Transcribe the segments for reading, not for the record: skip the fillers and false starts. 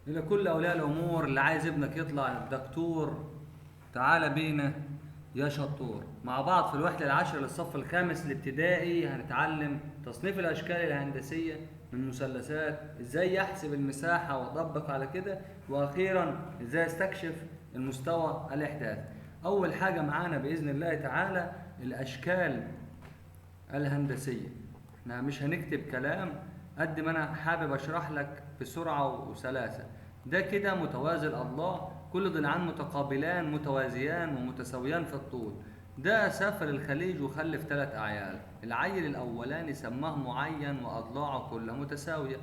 إلى كل أولياء الأمور اللي عايز ابنك يطلع دكتور، تعالى بينا يا شطور. مع بعض في الوحدة العاشرة للصف الخامس الابتدائي هنتعلم تصنيف الأشكال الهندسية من مثلثات، إزاي يحسب المساحة وأطبق على كده، وأخيرا إزاي استكشف المستوى الإحداثي. أول حاجة معانا بإذن الله تعالى الأشكال الهندسية. احنا مش هنكتب كلام قد ما أنا حابب أشرح لك بسرعة وسلاسة. ده كده متوازي الأضلاع، كل ضلعان متقابلان متوازيان ومتساويان في الطول. ده سافر الخليج وخلف 3 أعيال. العيل الأولاني سماه معين وأضلاعه كلها متساوية.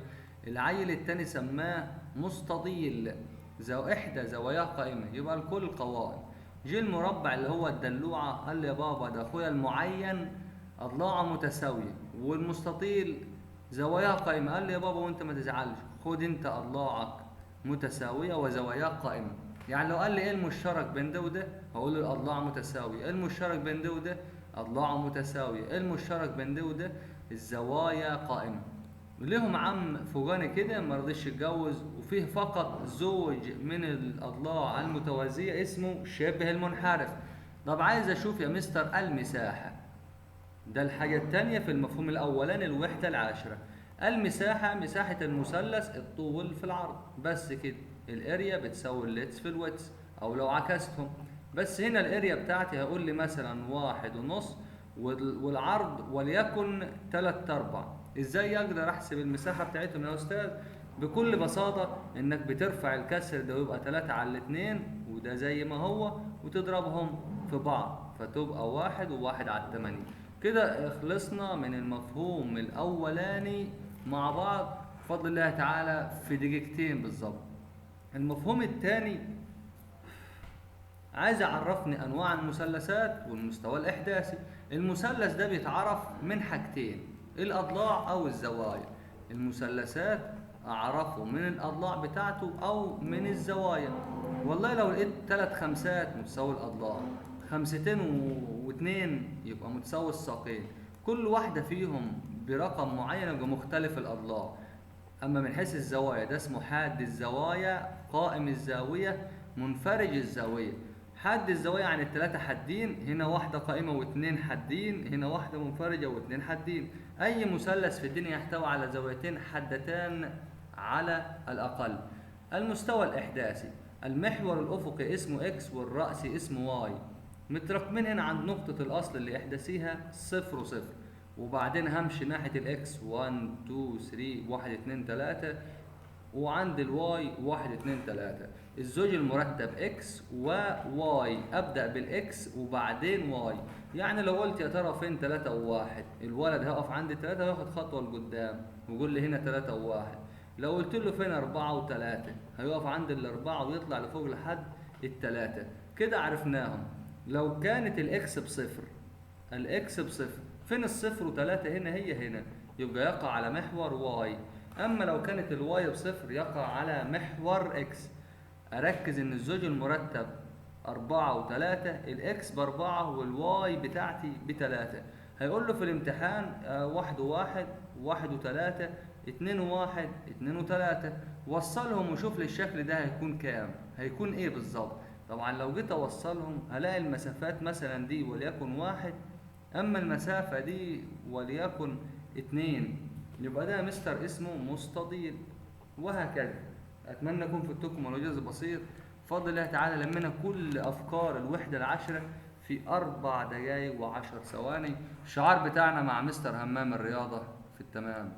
العيل الثاني سماه مستطيل، إحدى زواياه قائمة، يبقى الكل قوائم. جه المربع اللي هو الدلوعة قال لي يا بابا ده أخويا المعين أضلاعه متساوية والمستطيل زواياه قائمة. قال لي يا بابا وأنت ما تزعلش، خد أنت أضلاعك متساوية وزواياك قائمة. يعني لو قال لي إيه المشترك بين ده وده هقول له الأضلاع متساوية، إيه المشترك بين ده وده أضلاعه متساوية، إيه المشترك بين ده وده الزوايا قائمة. ليهم عم فوجاني كده ما رضيش يتجوز، وفيه فقط زوج من الأضلاع المتوازية اسمه شبه المنحرف. طب عايز أشوف يا مستر المساحة، ده الحاجة التانية في المفهوم الأولاني الوحدة العاشرة. المساحة مساحة المثلث الطول في العرض بس كده. الاريا بتساوي ال length في ال width، او لو عكستهم. بس هنا ال area بتاعتي هقول لي مثلا 1.5 والعرض وليكن 3/4. ازاي اقدر احسب المساحة بتاعتهم يا استاذ؟ بكل بساطة انك بترفع الكسر ده ويبقى تلاتة على الاتنين، وده زي ما هو، وتضربهم في بعض فتبقى 1 و1 على التمانية. كده خلصنا من المفهوم الاولاني مع بعض بفضل الله تعالى في دقيقتين بالظبط. المفهوم الثاني عايز يعرفني انواع المثلثات والمستوى الاحداثي. المثلث ده بيتعرف من حاجتين، الاضلاع او الزوايا. المثلثات اعرفه من الاضلاع بتاعته او من الزوايا. والله لو لقيت 3 خمسات متساوي الاضلاع، خمستين واتنين يبقى متساوي الساقين، كل واحدة فيهم برقم معين يبقى مختلف الأضلاع. أما من حيث الزوايا ده اسمه حاد الزوايا، قائم الزاوية، منفرج الزاوية. حاد الزوايا يعني التلاتة حادين، هنا واحدة قائمة واتنين حادين، هنا واحدة منفرجة واتنين حادين. أي مثلث في الدنيا يحتوي على زاويتين حادتان على الأقل. المستوى الإحداثي، المحور الأفقي اسمه X والرأسي اسمه Y، متراكمين هنا عند نقطة الأصل اللي إحداثيها 0 و0، وبعدين همشي ناحية ال X 1 2 3 1 2 3، وعند ال Y 1 2 3. الزوج المرتب X و Y، أبدأ بال X وبعدين Y. يعني لو قلت يا ترى فين 3 و1، الولد هيقف عند 3 وياخد خطوة لقدام ويقول لي هنا 3 و1. لو قلت له فين 4 و3، هيقف عند ال4 ويطلع لفوق لحد ال3. كده عرفناهم. لو كانت ال X بصفر، ال X بصفر، فين الصفر وتلاتة؟ هنا، هي هنا، يبقى يقع على محور Y. اما لو كانت ال Y بصفر يقع على محور X. اركز ان الزوج المرتب 4 وتلاتة، ال X ب4 وال Y بتاعتي ب3. هيقول له في الامتحان، 1 و1، 1 و3، 2 و1، 2 و3، وصلهم وشوف لي الشكل ده هيكون كام، هيكون ايه بالظبط. طبعا لو جيت اوصلهم هلاقي المسافات مثلا دي وليكن 1، اما المسافة دي وليكن 2، يبقى ده يا مستر اسمه مستطيل، وهكذا. اتمنى اكون فدتكم ولو جزء بسيط. بفضل الله تعالى لمينا كل افكار الوحدة العاشرة في 4 دقايق وعشر ثواني. الشعار بتاعنا مع مستر همام الرياضة في التمام.